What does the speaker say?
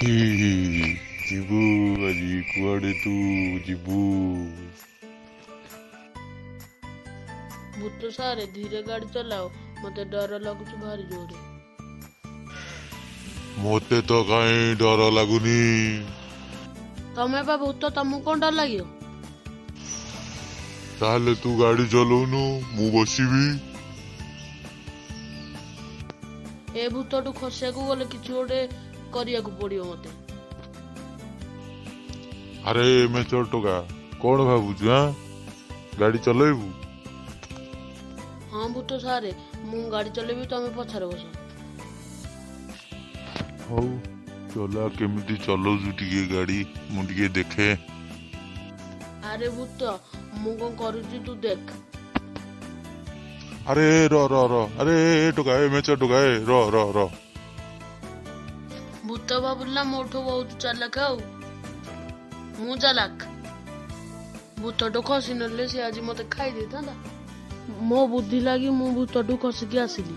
ହି ହି, ଯିବୁ ଆଜି କୁଆଡେ ତୁ ଯିବୁ? ଭୂତ ସାରେ, ଧୀରେ ଗାଡ଼ି ଚଲାଅ, ମତେ ଡର ଲାଗୁଛି ଭାରି ଜୋରେ। ମତେ ତ କାହିଁ ଡର ଲାଗୁନି। ତମେ ବା ଭୂତ, ତମକୁ କଣ ଡର ଲାଗିବ? ତାହେଲେ ତୁ ଗାଡି ଚଲଉନୁ, ମୁଁ ବସିବି। ଏ ଭୂତଠୁ ଖସିବାକୁ ଗଲେ କିଛି ଗୋଟେ କରିବାକୁ ପଡିବ ମତେ। ଆରେ ମେଚର ଟୋକା, କଣ ଭାବୁଛୁ? ଆଁ, ଗାଡି ଚଲେଇବୁ? ହଁ ଭୂତ ସାରେ, ମୁଁ ଗାଡ଼ି ଚଲେଇବି, ତମେ ପଛରେ ବସ। ହଉ ଚଲା, କେମିତି ଚଲଉଛୁ ଟିକେ ଗାଡି ମୁଁ ଟିକେ ଦେଖେ। ଆରେ ଭୂତ, ମୁଁ କଣ କରୁଛି ତୁ ଦେଖ। ଆରେ ର ର ର, ଆରେ ଏ ଟୋକା, ଏ ମେଚର ଟୋକା, ଏ ର ର ର। ଭୂତ ଭାବୁଥିଲା ମୋଠୁ ବହୁତ ଚାଲାକ, ଆଉ ମୁଁ ଚାଲାକ। ଭୂତଠୁ ଖସି ନେଲେ ସେ ଆଜି ମତେ ଖାଇ ଦେଇଥାନ୍ତା। ମୋ ବୁଦ୍ଧି ଲାଗି ମୁଁ ଭୂତଠୁ ଖସିକି ଆସିଲି।